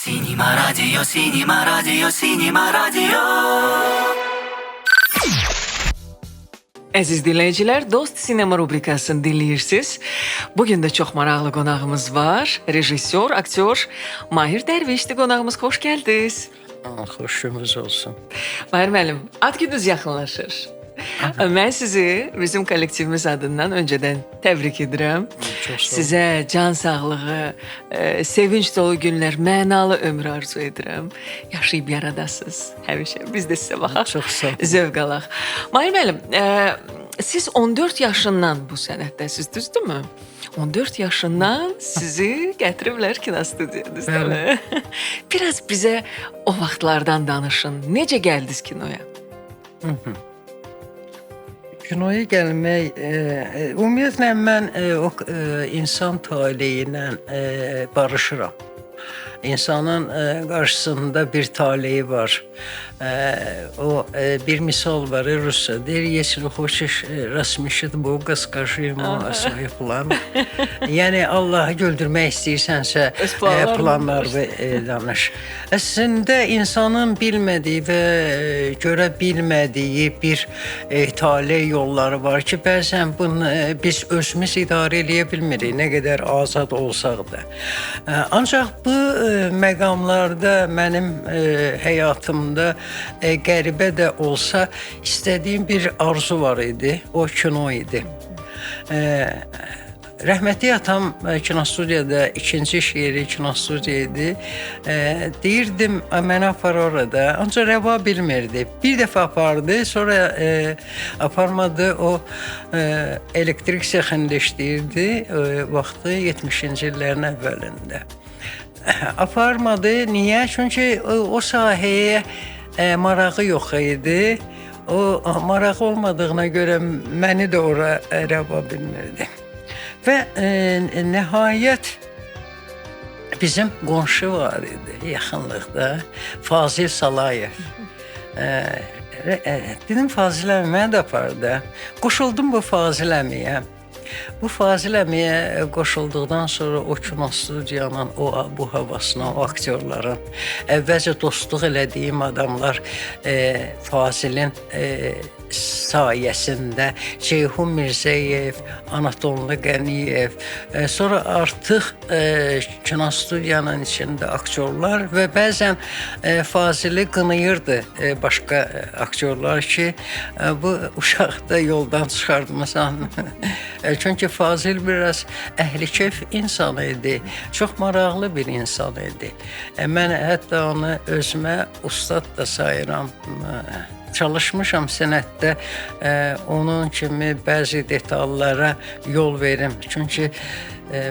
Sinema Radio, Sinema Radio, Sinema Radio. Əziz dinləyicilər, Dost Sinema rubrikasını dinləyirsiniz. Bugün də çox maraqlı qonağımız var. Rejissor, aktyor Mahir Dərvişdir qonağımız. Xoş gəldiniz. Xoşumuz olsun. Mahir müəllim, ad gününüz yaxınlaşır. Mən sizi bizim kollektivimiz adından öncədən təbrik edirəm. Çox sağ olun. Sizə can sağlığı, sevinç dolu günlər, mənalı ömür arzu edirəm. Yaşayıb yaradasınız həmişə. Biz də sizə baxaq. Çox sağ olun. Zövq alaq. Mahir müəllim, siz 14 yaşından bu sənətdəsiz, düzdürmü? 14 yaşından sizi gətiriblər kinostudiya, düzdürmü? Biraz bizə o vaxtlardan danışın. Necə gəldiniz kinoya? Kinoya gəlmək, ümumiyyətlə mən insan taleyi ilə barışıram. İnsanın qarşısında bir taleyi var. O bir misal var Rusça. Deyir, если хочешь рассмешить Бога, скажи ему о своих планах. Yəni Allahı güldürmək istəyirsənsə, Öz planlarını planlarını danış. Əslində insanın bilmədiyi və görə bilmədiyi bir taley yolları var ki, bəzən bunu biz özümüz idarə eləyə bilmirik, nə qədər azad olsaq da. Ancaq bu məqamlarda mənim həyatımda qəribə də olsa istədiyim bir arzu var idi, o kino idi. Rəhmətli atam kinostudiyada ikinci iş yeri kinostudiya idi. Deyirdim, məni apar orada, ancaq rəva bilmirdi. Bir dəfə apardı, sonra aparmadı. O elektrik sexində işləyirdi, vaxtı 70-ci illərin əvvəlində. Aparmadı. Niyə? Çünki o sahəyə marağı yox idi. O marağı olmadığına görə məni də ora rəva bilmirdi. Və nəhayət bizim qonşu var idi yaxınlıqda, Fazil Salayev. Dedim, Fazil əmi məni də apardı. Qoşuldum bu Fazil əmiyə. Bu Fazil əmiyə qoşulduqdan sonra o kinostudiyanın, o bu havasına, o aktyorların, əvvəlcə dostluq elədiyim adamlar Fazilin sayəsində Ceyhun Mirzəyev, Anatollu Qəniyev, sonra artıq kinostudiyanın içində aktyorlar və bəzən Fazili qınayırdı başqa aktyorlar ki, bu uşaq da yoldan çıxartmasan. Çünki Fazil biraz əhli-keyf insan idi, çox maraqlı bir insan idi. Mən hətta onu özümə ustad da sayıram. Çalışmışam sənətdə onun kimi bəzi detallara yol verim. Çünki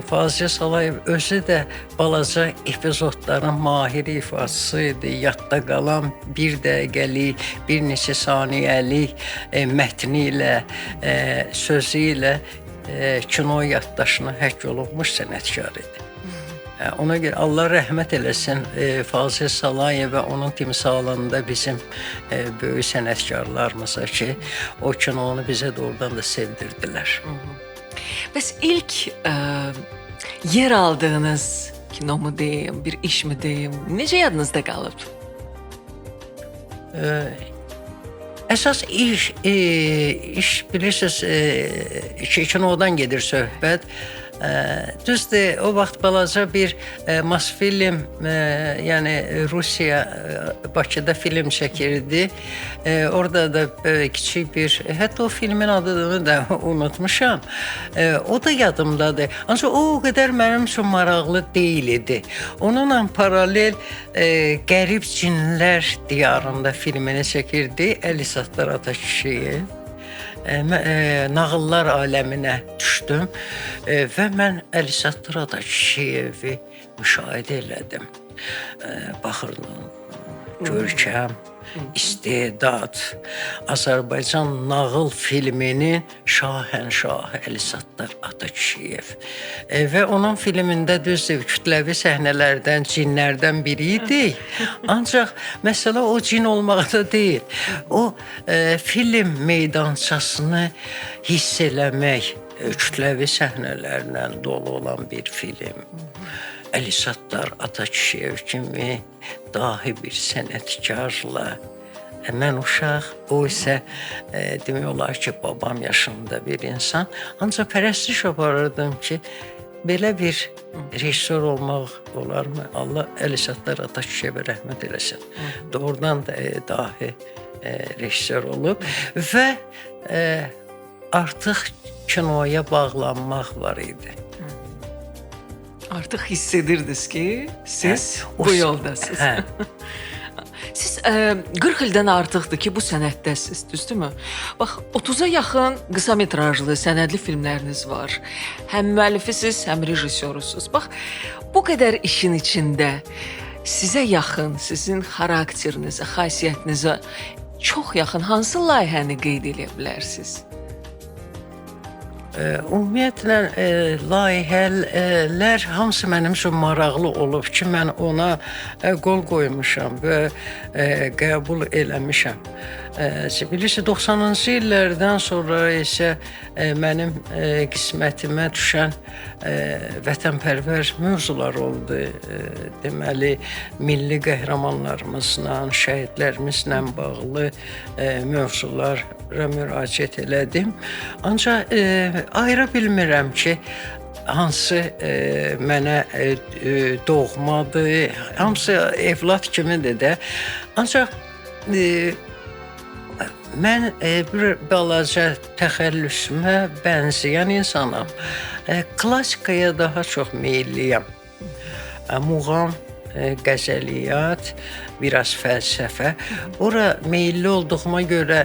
Fazil Salayev özü də balaca epizodların mahir ifaçısı idi. Yadda qalan bir dəqiqəlik, bir neçə saniyəlik mətni ilə, sözü ilə kino yaddaşına həkk olunmuş sənətkar idi. Ona görə Allah rəhmət eləsin Fazil Salayev və onun timsalında bizim böyük sənətkarlarımıza ki, o kinonu bizə doğrudan da sevdirdilər. Bəs ilk yer aldığınız kino mu deyim, bir iş mi deyim, necə yadınızda qalıb? Əsas iş, iş bilirsiniz, kinodan gedir söhbət. Düzdür, o vaxt balaca bir Mosfilm, yəni Rusiya Bakıda film çəkirdi. Orada da kiçik bir, hətta o filmin adını da unutmuşam. O da yadımdadır. Ancaq o qədər mənim üçün maraqlı deyil idi. Onunla paralel Qərib Cinlər Diyarında filmini çəkirdi Əli Sattar Atakişiyev. Nağıllar aləminə düşdüm və mən Əli Sattar Atakişiyevi müşahidə elədim. Baxırdım, görkəm, istedad, Azərbaycan nağıl filminin şahənşahı Əli Sattar Atakişiyev. Və onun filmində düzdür, kütləvi səhnələrdən, cinlərdən biri idi. Ancaq məsələ o cin olmaqda deyil. O film meydançasını hiss eləmək, kütləvi səhnələrlə dolu olan bir film. Əli Sattar Atakişiyev kimi dahi bir sənətkarla, mən uşaq, o isə demək olar ki, babam yaşında bir insan. Ancaq pərəstiş aparırdım ki, belə bir rejissor olmaq olarmı? Allah Əli Sattar Atakişiyevə rəhmət eləsin. Doğrudan da dahi rejissor olub və artıq kinoya bağlanmaq var idi. Artıq hiss edirdiniz ki, siz bu yoldasınız. Hə. Siz 40 ildən artıqdır ki, bu sənətdəsiz, düzdürmü? Bax, 30-a yaxın qısa metrajlı, sənədli filmləriniz var. Həm müəllifisiz, həm rejissorusunuz. Bax, bu qədər işin içində sizə yaxın, sizin xarakterinizə, xasiyyətinizə çox yaxın hansı layihəni qeyd eləyə bilərsiniz? Ümumiyyətlə, layihələr hamısı mənim üçün maraqlı olub ki, mən ona qol qoymuşam və qəbul eləmişəm. Bilirsiniz, 90-cı illərdən sonra isə mənim qismətimə düşən vətənpərvər mövzular oldu. Deməli, milli qəhrəmanlarımızla, şəhidlərimizlə bağlı mövzulara müraciət elədim. Ancaq ayıra bilmirəm ki, hansı mənə doğmadır, hamısı evlad kimidir də. Ancaq mən bir balaca təxəllüsümə bənzəyən insanam. Klassikaya daha çox meyilliyəm. Muğam, qəzəliyyat, biraz fəlsəfə. Ora meyilli olduğuma görə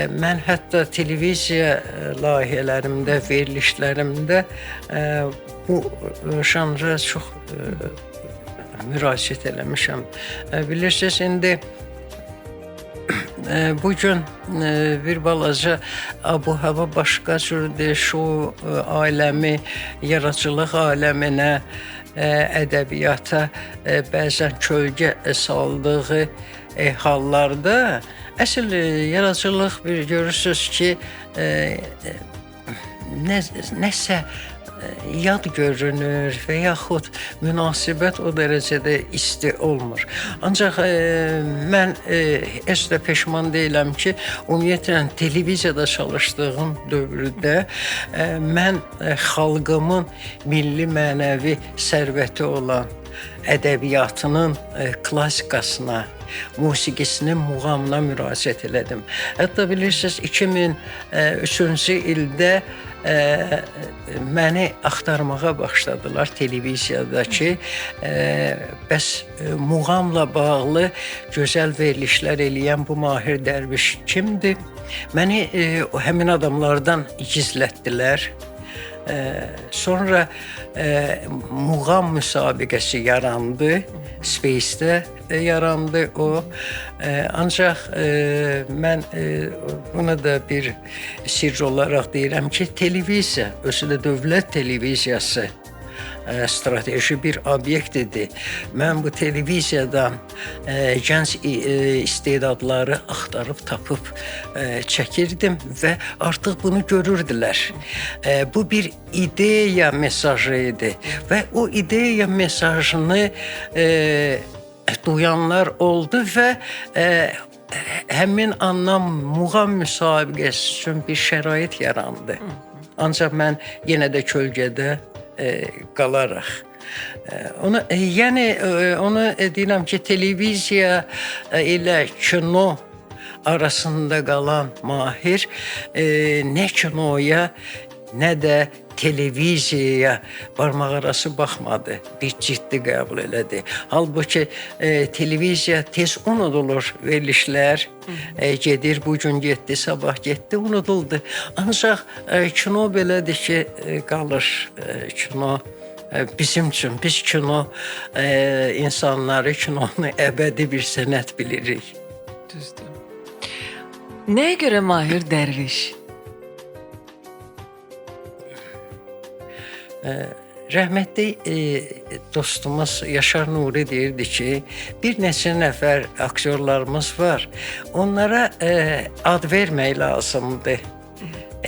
mən hətta televiziya layihələrimdə, verilişlərimdə bu janra çox müraciət eləmişəm. Bilirsiniz, indi bugün bir balaca abu-hava başqa cürdür, şou aləmi, yaradıcılıq aləminə, ədəbiyyata bəzən kölgə saldığı hallarda əsl yaradıcılıq bir görürsünüz ki, nəsə yad görünür və yaxud münasibət o dərəcədə isti olmur. Ancaq mən heç də peşman deyiləm ki, ümumiyyətlə televiziyada çalışdığım dövrdə mən xalqımın milli mənəvi sərvəti olan ədəbiyyatının klassikasına, musiqisinin muğamına müraciət elədim. Hətta bilirsiniz, 2003-cü ildə məni axtarmağa başladılar televiziyadakı bəs muğamla bağlı gözəl verilişlər eləyən bu Mahir Dərviş kimdir? Məni həmin adamlardan gizlətdilər. Sonra muğam müsabiqəsi yarandı, Space-də yarandı o. Ancaq mən buna da bir sirr olaraq deyirəm ki, televiziya, özü də dövlət televiziyası strateji bir obyekt idi. Mən bu televiziyadan gənc istedadları axtarıb tapıb çəkirdim və artıq bunu görürdülər. Bu bir ideya mesajı idi və o ideya mesajını duyanlar oldu və həmin andan muğam müsabiqəsi üçün bir şərait yarandı. Ancaq mən yenə də kölgədə qalaraq. Onu, yəni onu deyirəm ki, televiziya ilə kino arasında qalan Mahir nə kinoya, nə də televiziyaya barmaq arası baxmadı, bir ciddi qəbul elədi. Halbuki televiziya tez unudulur, verilişlər gedir, bugün getdi, sabah getdi, unuduldu. Ancaq kino belədir ki, qalır kino bizim üçün. Biz kino insanları, kinonu əbədi bir sənət bilirik. Düzdür. Nəyə görə Mahir Dərviş? Rəhmətli dostumuz Yaşar Nuri deyirdi ki, bir neçə nəfər aktyorlarımız var, onlara ad vermək lazımdır.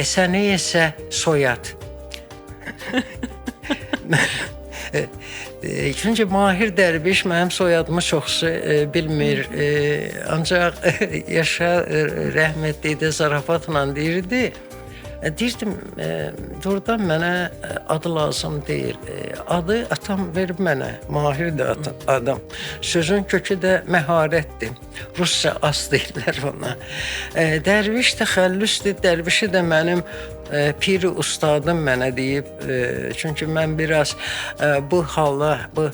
Sənə isə soyad. Çünki Mahir Dərviş mənim soyadımı çoxsu bilmir. Ancaq Yaşar rəhmətli də zarafatla deyirdi. Deyirdim, doğrudan mənə adı lazım deyil. Adı atam verib mənə, Mahir də adam. Sözün kökü də məharətdir. Rusca as deyirlər ona. Dərviş təxəllüsdür, dərvişi də mənim piri ustadım mənə deyib. Çünki mən biraz bu hala, bu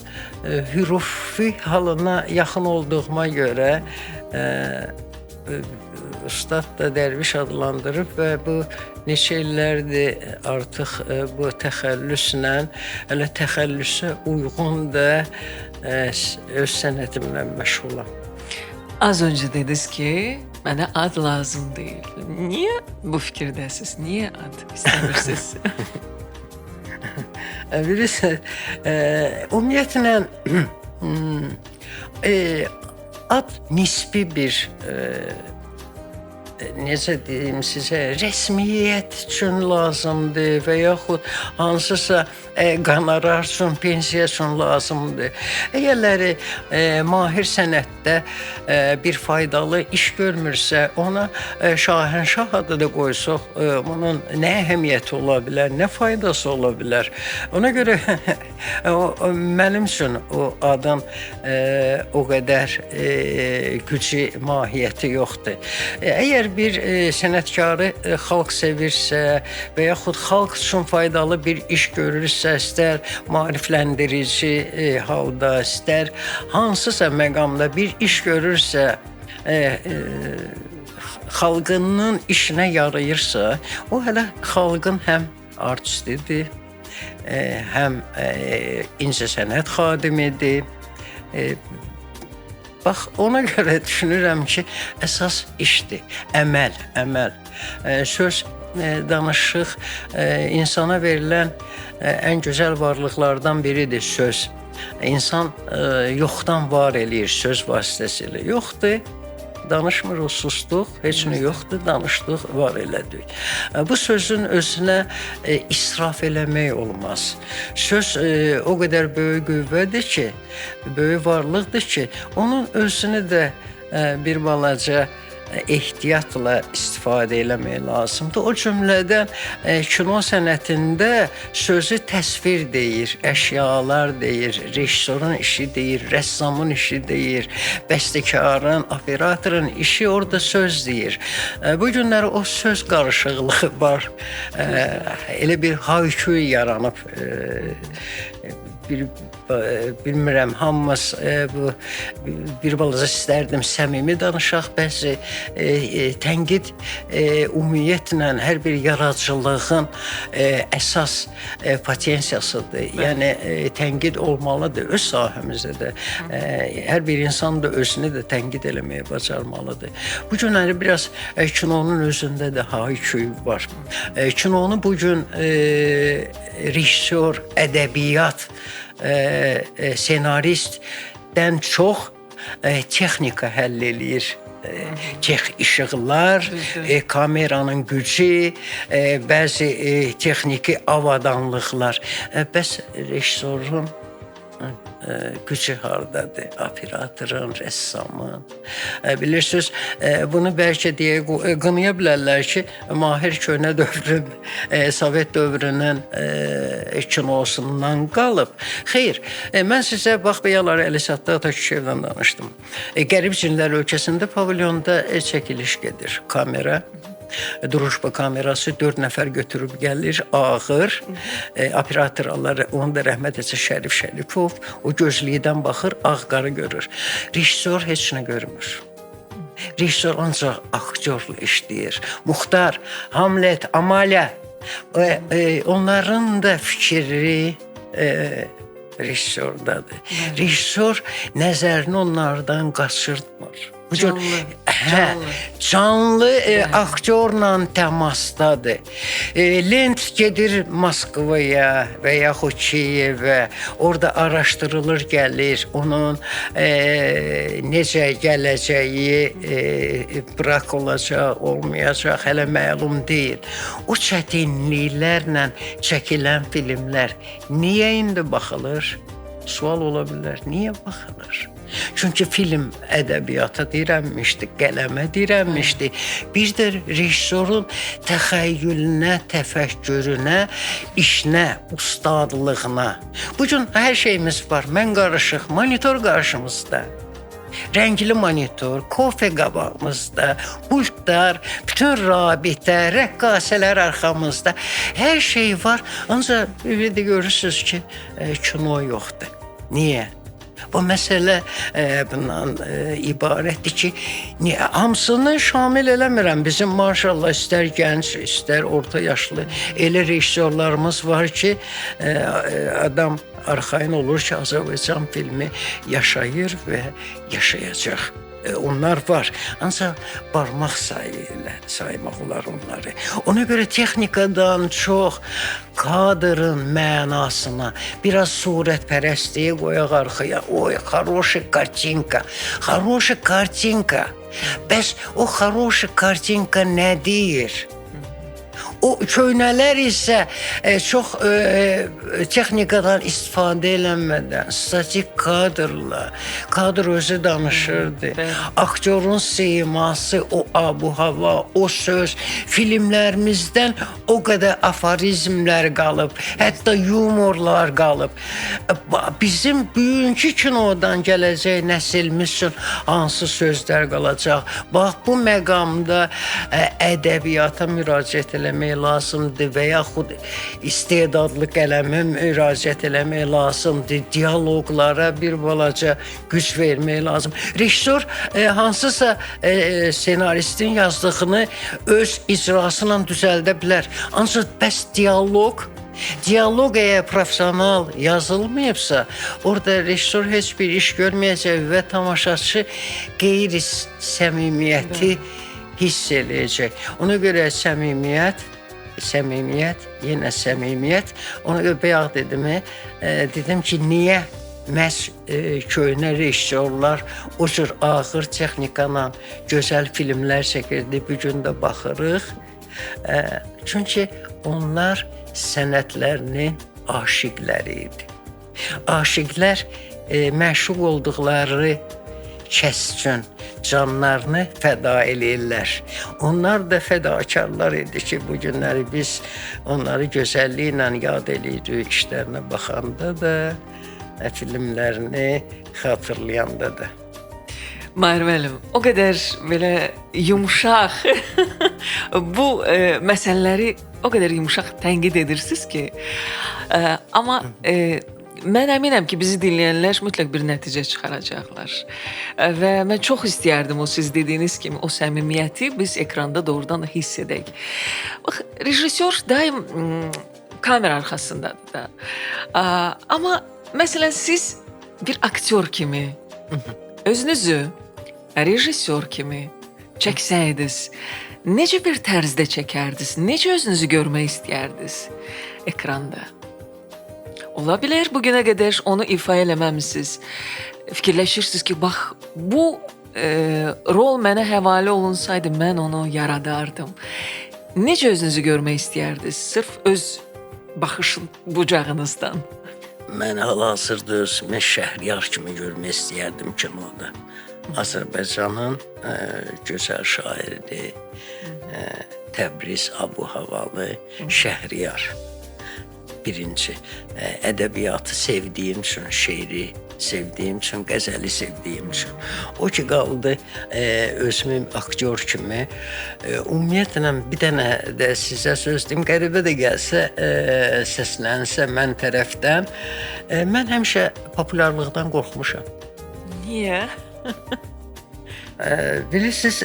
hürufi halına yaxın olduğuma görə ustad da dərviş adlandırıb və bu neçə illərdir artıq bu təxəllüslə, elə təxəllüsə uyğun da öz sənətimlə məşğulam. Az öncə dediniz ki, mənə ad lazım deyil. Niyə bu fikirdəsiniz? Niyə ad istəmirsiniz? Bilirsiniz, ümumiyyətlə ad nisbi bir necə deyim sizə, rəsmiyyət üçün lazımdır və yaxud hansısa qonorar üçün, pensiya üçün lazımdır. Əgərləri mahir sənətdə bir faydalı iş görmürsə, ona şahənşah adı da qoysaq, bunun nə əhəmiyyəti ola bilər, nə faydası ola bilər? Ona görə mənim üçün o adın o qədər gücü, mahiyyəti yoxdur. Əgər bir sənətkarı xalq sevirsə və yaxud xalq üçün faydalı bir iş görürsə, istər maarifləndirici halda, istər hansısa məqamda bir iş görürsə, xalqının işinə yarayırsa, o hələ xalqın həm artistidir, həm incəsənət xadimidir. Bax, ona görə düşünürəm ki, əsas işdir, əməl, əməl. Söz, danışıq, insana verilən ən gözəl varlıqlardan biridir söz. İnsan yoxdan var eləyir söz vasitəsilə. Yoxdur, danışmırıq, sustuq, heç nə yoxdur, danışdıq, var elədik. Bu sözün özünə israf eləmək olmaz. Söz o qədər böyük qüvvədir ki, böyük varlıqdır ki, onun özünü də bir balaca ehtiyatla istifadə eləmək lazımdır. O cümlədən kino sənətində sözü təsvir deyir, əşyalar deyir, rejissorun işi deyir, rəssamın işi deyir, bəstəkarın, operatorun işi orada söz deyir. Bu günləri o söz qarışıqlığı var. Elə bir hayküy yaranıb. Bilmirəm, hamımız bu bir balaca istərdim səmimi danışaq, bəzi tənqid ümumiyyətlə hər bir yaradıcılığın əsas potensiyasıdır. Yəni tənqid olmalıdır öz sahəmizdə də. Hər bir insan da özünü də tənqid eləməyi bacarmalıdır. Bu günləri biraz kinonun özündə də hayküy var. Kinonu bugün rejissor, ədəbiyyat, senaristdən çox texnika həll eləyir. İşıqlar, kameranın gücü, bəzi texniki avadanlıqlar. Bəs rejissorun gücü hardadır? Operatorun, rəssamın. Bilirsiniz, bunu bəlkə deyə qınaya bilərlər ki, Mahir köhnə dövrün, Sovet dövrünün kinosundan qalıb. Xeyr, mən sizə bax beyaları Əli Sattar Atakişiyevdən danışdım. Qərib Cinlər ölkəsində pavilyonda çəkiliş gedir, kamera. Duruşma kamerası 4 nəfər götürüb gəlir, ağır. Operator Allah, onu da rəhmət etsin, Şərif Şərifov, o gözlükdən baxır, ağ-qarı görür. Rejissor heç nə görmür. Rejissor ancaq aktyorla işləyir. Muxtar, Hamlet, Amalia, onların da fikri rejissordadır. Rejissor nəzərini onlardan qaçırtmır. Canlı aktyorla təmasdadır. Lent gedir Moskvaya və yaxud Kiyevə, orada araşdırılır, gəlir, onun necə gələcəyi, bırak olacaq, olmayacaq, hələ məlum deyil. O çətinliklərlə çəkilən filmlər niyə indi baxılır? Sual ola bilər, niyə baxılır? Çünki film ədəbiyyata dirənmişdi, qələmə dirənmişdi. Bir də rejissorun təxəyyülünə, təfəkkürünə, işinə, ustadlığına. Bu gün hər şeyimiz var. Mən qarışıq, monitor qarşımızda. Rəngli monitor, kofe qabağımızda, pultlar, bütün rabitə, rəqqasələr arxamızda. Hər şey var. Ancaq bir də görürsünüz ki, kino yoxdur. Niyə? Bu məsələ bundan ibarətdir ki, niyə hamısını şamil eləmirəm. Bizim maşallah istər gənc, istər orta yaşlı elə rejissorlarımız var ki, adam arxayın olur ki, Azərbaycan filmi yaşayır və yaşayacaq. Onlar var. Ancaq barmaq sayı ilə saymaq olar onları. Ona görə texnikadan çox kadrın mənasına, biraz surətpərəstliyi qoyaq arxaya. Oy, хорошая картинка. Хорошая картинка. Bəs o хорошая картинка nə deyir? O köynələr isə çox texnikadan istifadə eləmədən, statik kadrla, kadr özü danışırdı. Aktyorun siması, o abu-hava, o söz, filmlərimizdən o qədər aforizmlər qalıb, hətta yumorlar qalıb. Bizim bugünkü kinodan gələcək nəsilimiz üçün hansı sözlər qalacaq? Bax, bu məqamda ədəbiyyata müraciət eləmək lazımdır və yaxud istedadlı qələmə müraciət eləmək lazımdır, dialoqlara bir balaca güc vermək lazım. Rejissor hansısa senaristin yazdığını öz icrası ilə düzəldə bilər. Ancaq bəs dialoq əgər professional yazılmayıbsa, orada rejissor heç bir iş görməyəcək və tamaşaçı qeyri-səmimiyyəti hiss eləyəcək. Ona görə səmimiyyət, səmimiyyət, yenə səmimiyyət. Ona görə bayaq dedim, dedim ki, niyə məhz köhnə rejissorlar o cür ağır texnikayla gözəl filmlər çəkirdi, bu gün də baxırıq. Çünki onlar sənətlərinin aşiqləri idi. Aşiqlər məşuq olduqları kəs üçün canlarını fəda eləyirlər. Onlar da fədakarlar idi ki, bu günləri biz onları gözəlliklə yad eləyirik, işlərinə baxanda da, filmlərini xatırlayanda da. Mahir müəllim, o qədər belə yumşaq bu məsələləri o qədər yumşaq tənqid edirsiniz ki, amma mən əminəm ki, bizi dinləyənlər mütləq bir nəticə çıxaracaqlar. Və mən çox istəyərdim o siz dediyiniz kimi o səmimiyyəti biz ekranda doğrudan da hiss edək. Bax, rejissor daim kamera arxasındadır da. Amma məsələn siz bir aktyor kimi özünüzü rejissor kimi çəksəydiniz, necə bir tərzdə çəkərdiniz, necə özünüzü görmək istəyərdiniz ekranda? Ola bilər bugünə qədər onu ifa eləməmisiniz. Fikirləşirsiniz ki, bax, bu rol mənə həvalə olunsaydı, mən onu yaradardım. Necə özünüzü görmək istəyərdiniz? Sırf öz baxış bucağınızdan. Mən hal-hazırda özümü Şəhriyar kimi görmək istəyərdim kinoda. Azərbaycanın gözəl şairidir, Təbriz Abu-Havalı Şəhriyar. Birinci, ədəbiyyatı sevdiyim üçün, şeiri sevdiyim üçün, qəzəli sevdiyim üçün. O ki qaldı özümü aktyor kimi. Ümumiyyətlə, bir dənə də sizə söz deyim, qəribə də gəlsə, səslənsə mən tərəfdən, mən həmişə populyarlıqdan qorxmuşam. Niyə? Bilirsiniz,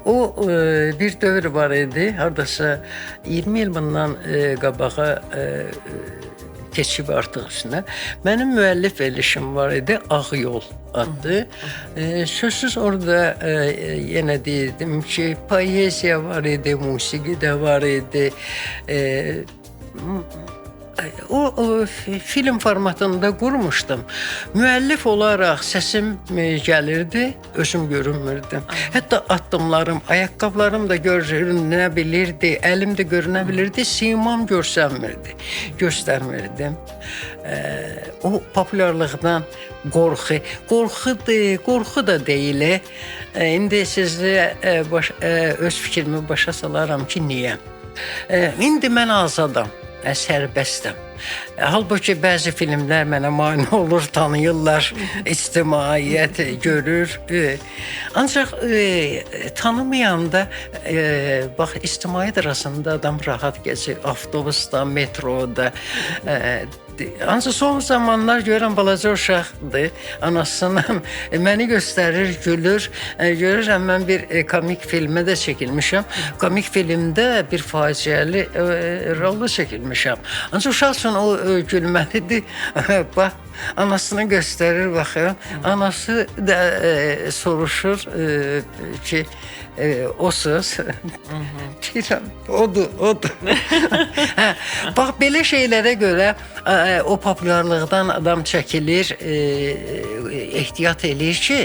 o bir dövr var idi, haradasa 20 il bundan qabağa keçib artıq üstünə. Mənim müəllif verilişim var idi, Ağ Yol adlı. Sözsüz orada yenə deyirdim ki, poeziya var idi, musiqi də var idi. O film formatında qurmuşdum. Müəllif olaraq səsim gəlirdi, özüm görünmürdüm. Hətta addımlarım, ayaqqabılarım da görünə bilirdi, əlim də görünə bilirdi, simam görsənmirdi, göstərmirdim. O populyarlıqdan qorxu, qorxu da deyil. İndi sizə öz fikrimi başa salaram ki, niyə? İndi mən azadam, sərbəstəm. Halbuki bəzi filmlər mənə mane olur, tanıyırlar, ictimaiyyət görür. Ancaq tanımayanda, bax, ictimaiyyət arasında adam rahat gəzir, avtobusda, metroda. Ancaq son zamanlar görürəm, balaca uşaqdır, anasından məni göstərir, gülür. Görürəm, mən bir komik filmə də çəkilmişəm. Komik filmdə bir faciəli rolda çəkilmişəm. Ancaq uşaq üçün o gülməlidir. Bax, anasını göstərir, baxıram. Anası da soruşur ki, osuz. Deyirəm, odur, odur. Bax, belə şeylərə görə o populyarlıqdan adam çəkilir, ehtiyat eləyir ki,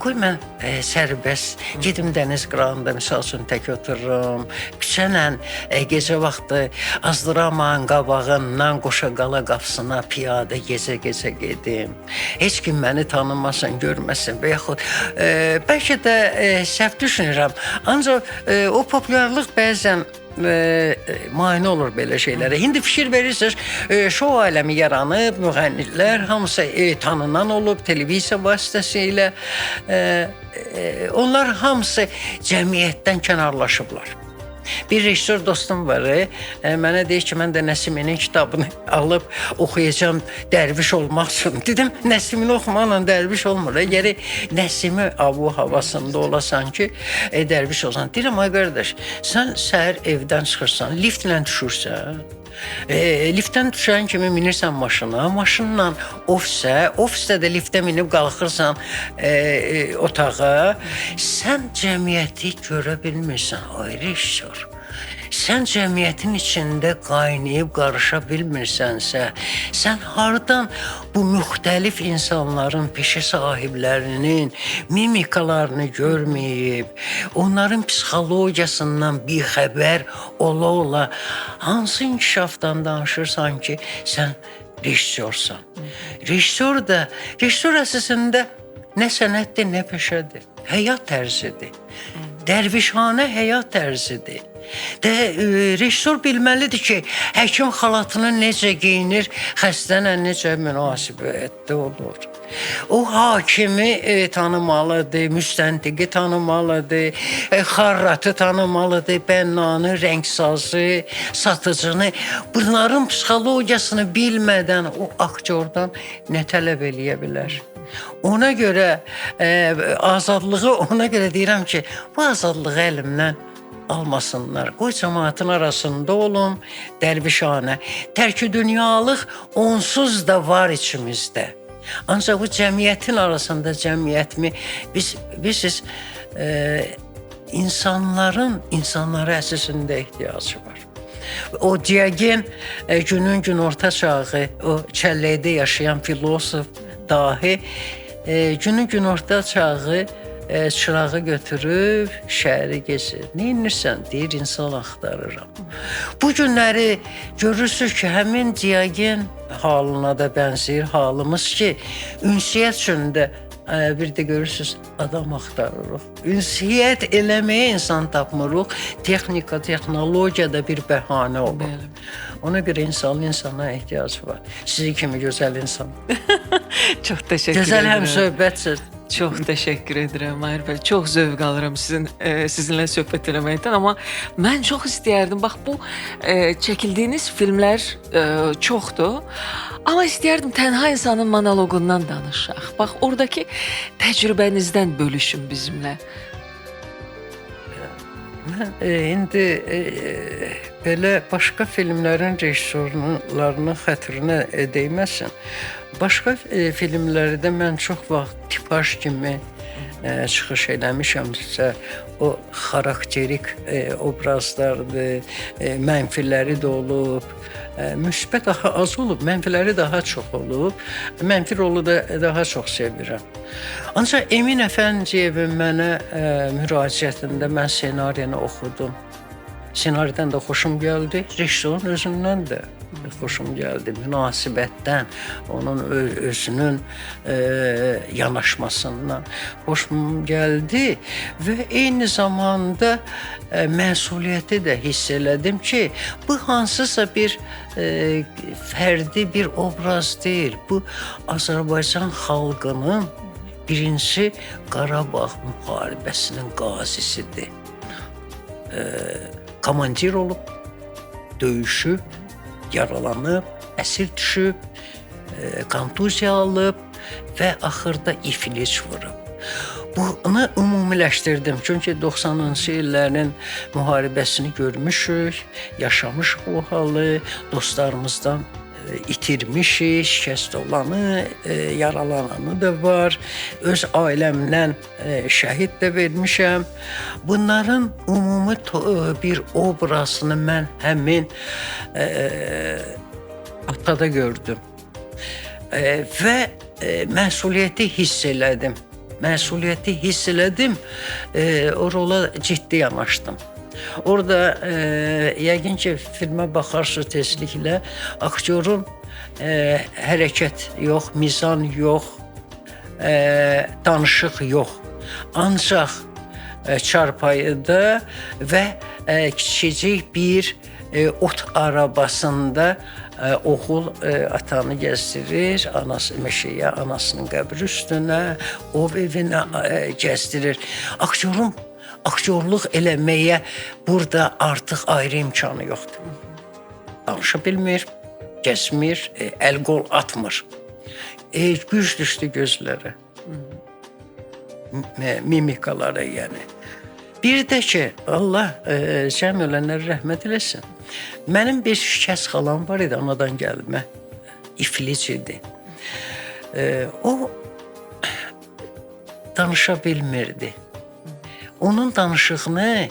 qoy mən sərbəst gedim dəniz qırağında, misal üçün, tək otururum, küçənlə gecə vaxtı Azdıraman qabağından Qoşaqala qapısına piyada gecə-gecə gedim. Heç kim məni tanımasın, görməsin və yaxud bəlkə də səhv düşünürəm. Ancaq o populyarlıq bəzən mane olur belə şeylərə. İndi fikir verirsiniz, şou aləmi yaranıb, müğənnilər hamısı tanınan olub, televiziya vasitəsilə. Onlar hamısı cəmiyyətdən kənarlaşıblar. Bir rejissor dostum var, mənə deyir ki, mən də Nəsiminin kitabını alıb oxuyacam dərviş olmaq üçün. Dedim, Nəsimini oxumaqla dərviş olmur. Gərək Nəsimi avu havasında olasan ki, dərviş olsan. Deyirəm, ay qardaş, sən səhər evdən çıxırsan, liftlə düşürsən. Liftdən düşən kimi minirsən maşına, maşınla ofisə, ofisdə də liftə minib qalxırsan otağa. Sən cəmiyyəti görə bilmirsən, ay rejissor. Sən cəmiyyətin içində qaynayıb qarışa bilmirsənsə, sən hardan bu müxtəlif insanların, peşə sahiblərinin mimikalarını görməyib, onların psixologiyasından bixəbər ola-ola hansı inkişafdan danışırsan ki, sən rejissorsan. Rejissor da, rejissor əsasında nə sənətdir, nə peşədir. Həyat tərzidir. Dərvişhanə həyat tərzidir. Rejissor bilməlidir ki, həkim xalatını necə geyinir, xəstənə necə münasibətdə olur. O hakimi tanımalıdır, müstəntiqi tanımalıdır, xarratı tanımalıdır, bənnanı, rəngsazı, satıcını. Bunların psixologiyasını bilmədən o aktyordan nə tələb eləyə bilər? Ona görə azadlığı, ona görə deyirəm ki, bu azadlığı əlimdən almasınlar. Qoy cəmaatın arasında olum, dərvişanə. Tərki dünyalıq onsuz da var içimizdə. Ancaq bu cəmiyyətin arasında cəmiyyətmi, biz insanların insanlara əsasında ehtiyacı var. O Diogen günün günorta çağı, o çəlləkdə yaşayan filosof dahi günün günorta çağı çırağı götürüb şəhəri gezir. Nə edirsən? Deyir, insan axtarıram. Bu günləri görürsünüz ki, həmin Diogen halına da bənzəyir halımız ki, ünsiyyət üçün də bir də görürsünüz, adam axtarırıq. Ünsiyyət eləməyə insan tapmırıq. Texnika, texnologiya da bir bəhanə olur. Bəli. Ona görə insanın insana ehtiyacı var. Sizi kimi gözəl insan. Çox təşəkkür edirəm. Gözəl həmsöhbətsiz. Çox təşəkkür edirəm Mahir bəy. Çox zövq alıram sizinlə söhbət eləməkdən, amma mən çox istəyərdim. Bax, bu çəkildiyiniz filmlər çoxdur. Amma istəyərdim Tənha insanın monoloqundan danışaq. Bax, oradakı təcrübənizdən bölüşün bizimlə. Mən indi belə başqa filmlərin rejissorlarının xətrinə dəyməsin. Başqa filmlərdə mən çox vaxt tipaj kimi çıxış eləmişəmsə, o xarakterik obrazlardır, mənfiləri də olub, Müsbət daha az olub, mənfiləri daha çox olub. Mənfi rolu da daha çox sevirəm. Ancaq Emin Əfəndiyevin mənə müraciətində mən ssenarini oxudum. Ssenaridən də xoşum gəldi, rejissorun özündən də xoşum gəldi. Münasibətdən, onun özünün yanaşmasından xoşum gəldi və eyni zamanda məsuliyyəti də hiss elədim ki, bu hansısa bir fərdi bir obraz deyil. Bu Azərbaycan xalqının birinci Qarabağ müharibəsinin qazisidir. Komandir olub, döyüşüb, yaralanıb, əsir düşüb, kontuziya alıb və axırda iflic vurub. Bunu ümumiləşdirdim. Çünki 90-cı illərin müharibəsini görmüşük, yaşamışıq o halı, dostlarımızdan itirmişik, şikəst olanı, yaralananı da var. Öz ailəmdən şəhid də vermişəm. Bunların ümumi bir obrazını mən həmin atada gördüm. Və məsuliyyəti hiss elədim. Məsuliyyəti hiss elədim, o rola ciddi yanaşdım. Orada yəqin ki, filmə baxarsınız tezliklə, aktyorun hərəkət yox, mizan yox, danışıq yox. Ancaq çarpayıda və kiçicik bir ot arabasında oğul atanı gəzdirir, anası meşəyə, anasının qəbri üstünə, ov evinə gəzdirir. Aktyorun aktyorluq eləməyə burada artıq ayrı imkanı yoxdur. Danışa bilmir, gəzmir, əl qol atmır. Güc düşdü gözlərə, mimikalara yəni. Bir də ki, Allah cəm ölənlərə rəhmət eləsin. Mənim bir şikəst xalam var idi, anadan gəlmə, iflic idi. O danışa bilmirdi. Onun danışığını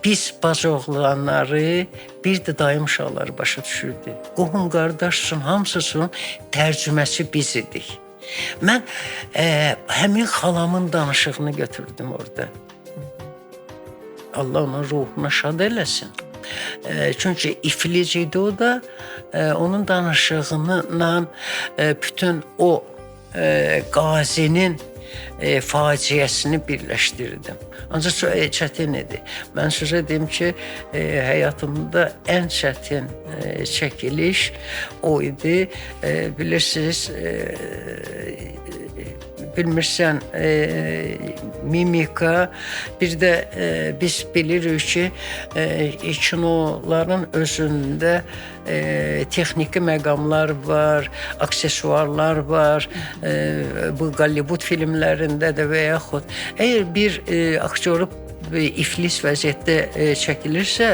biz bacıoğlanları, bir də dayım uşaqları başa düşürdü. Qohum qardaş üçün, hamısı üçün tərcüməsi biz idik. Mən həmin xalamın danışığını götürdüm orada. Allah onun ruhuna şad eləsin. Çünki iflic idi o da, onun danışığıyla bütün o qazinin faciəsini birləşdirdim. Ancaq çətin idi. Mən sözə deyim ki, həyatımda ən çətin çəkiliş o idi. Bilirsiniz, bilmirsən, mimika, bir də biz bilirik ki, kinoların özündə texniki məqamlar var, aksesuarlar var, bu Hollywood filmlərində də və yaxud əgər bir aktyoru iflis vəziyyətdə çəkilirsə,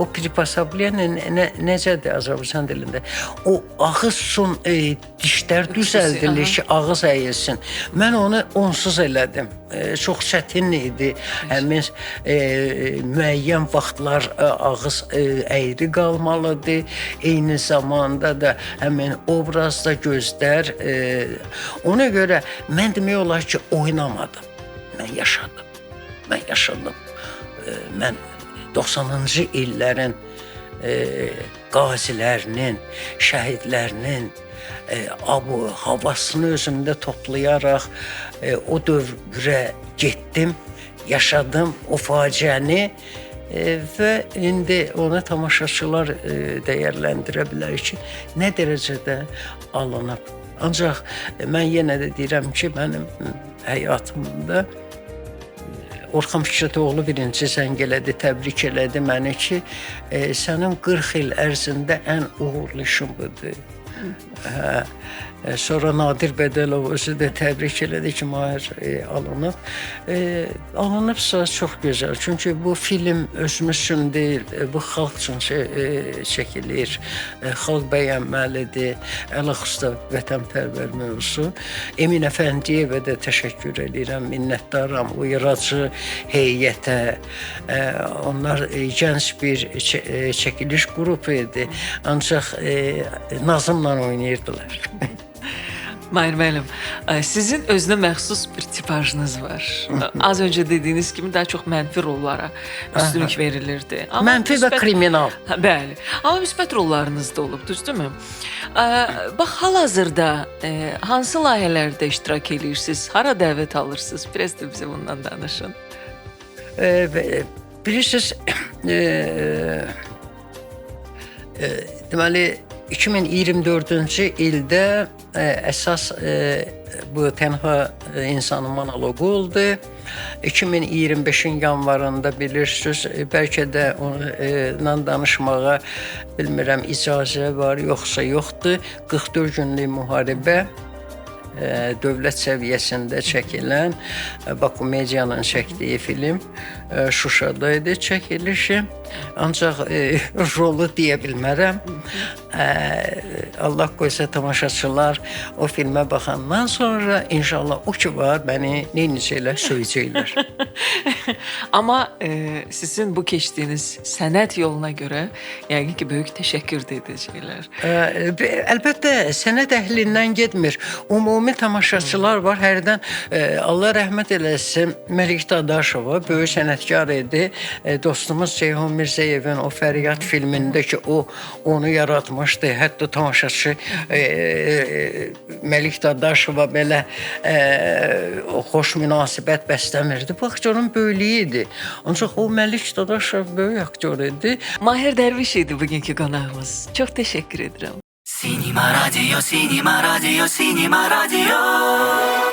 o pripasabliyə necədir Azərbaycan dilində? O ağız üçün dişlər düzəldilir ki, ağız əyilsin. Mən onu onsuz elədim. Çox çətin idi. Həmin müəyyən vaxtlar ağız əyri qalmalıdır. Eyni zamanda da həmin obrazda gözlər. Ona görə mən demək olar ki, oynamadım. Mən yaşadım. Mən yaşadım. Mən 90-cı illərin qazilərinin, şəhidlərinin havasını özümdə toplayaraq o dövrə getdim, yaşadım o faciəni və indi onu tamaşaçılar dəyərləndirə bilər ki, nə dərəcədə alınıb. Ancaq mən yenə də deyirəm ki, mənim həyatımda Orxan Fikrətoğlu birinci zəng elədi, təbrik elədi məni ki, sənin 40 il ərzində ən uğurlu işin budur. Hə, sonra Nadir Bədəlov özü də təbrik elədi ki, Mahir alınıb. Alınıbsa çox gözəl. Çünki bu film özümüz üçün deyil, bu xalq üçün çəkilir. Xalq bəyənməlidir. Ələlxüsus da vətənpərvər mövzusu. Emin Əfəndiyevə də təşəkkür eləyirəm, minnətdaram o yaradıcı heyətə. Onlar gənc bir çəkiliş qrupu idi. Ancaq Nazımla oynayırdılar. Mahir müəllim, sizin özünə məxsus bir tipajınız var. Az öncə dediyiniz kimi daha çox mənfi rollara üstünlük verilirdi. Amma mənfi və kriminal. Bəli. Amma müsbət rollarınız da olub, düzdürmü? Bax, hal-hazırda hansı layihələrdə iştirak edirsiniz? Hara dəvət alırsınız? Biraz da bizə bundan danışın. Bilirsiniz, deməli, 2024-cü ildə əsas bu Tənha insanın monoloqu oldu. 2025-in yanvarında bilirsiniz, bəlkə də onunla danışmağa bilmirəm icazə var, yoxsa yoxdur. 44 günlük müharibə dövlət səviyyəsində çəkilən Baku Medianın çəkdiyi film Şuşada idi çəkilişi. Ancaq rolu deyə bilmərəm. Allah qoysa tamaşaçılar o filmə baxandan sonra inşallah o ki var məni necə elə söyləyəcəklər. Amma sizin bu keçdiyiniz sənət yoluna görə yəqin ki böyük təşəkkür də edəcəklər. Əlbəttə sənət əhlindən getmir. Ümumi tamaşaçılar var. Hərdən Allah rəhmət eləsin Məlik Dadaşova böyük sənətkar idi. Dostumuz Ceyhun Mirzəyevin o Fəryad filmində ki o onu yaratmışdı. Hətta tamaşaçı Məlik Dadaşova belə xoş münasibət bəsləmirdi. Bu aktyorun böyüklüyü idi. Ancaq o Məlik Dadaşov böyük aktyor idi. Mahir Dərviş idi bugünkü qonağımız. Çox təşəkkür edirəm. Sinema Radio, Sinema Radio, Sinema Radio.